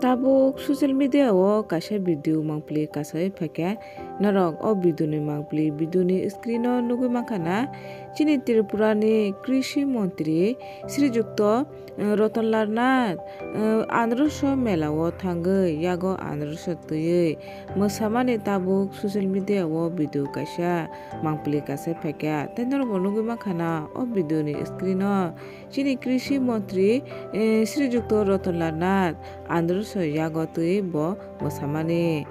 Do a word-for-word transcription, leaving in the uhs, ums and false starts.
Tabuk social media o kaisa video mangpili kasai phaikha. Norok o video ni mangpili video ni screen o nugwi mankha na, chini Tripura ni Krishi Montri Srijukto, eh, Rotonlal Nath, eh, Androso mela o thangwi yago Androso twiwi mwsamani tabuk social media o video kaisa mangpili kasai phaikha. Tei norok bo nugwi mankha na o video ni screen o chini Krishi Montri, eh, Srijukto Rotonlal Nath Androso yago twiwi bo mwsamani.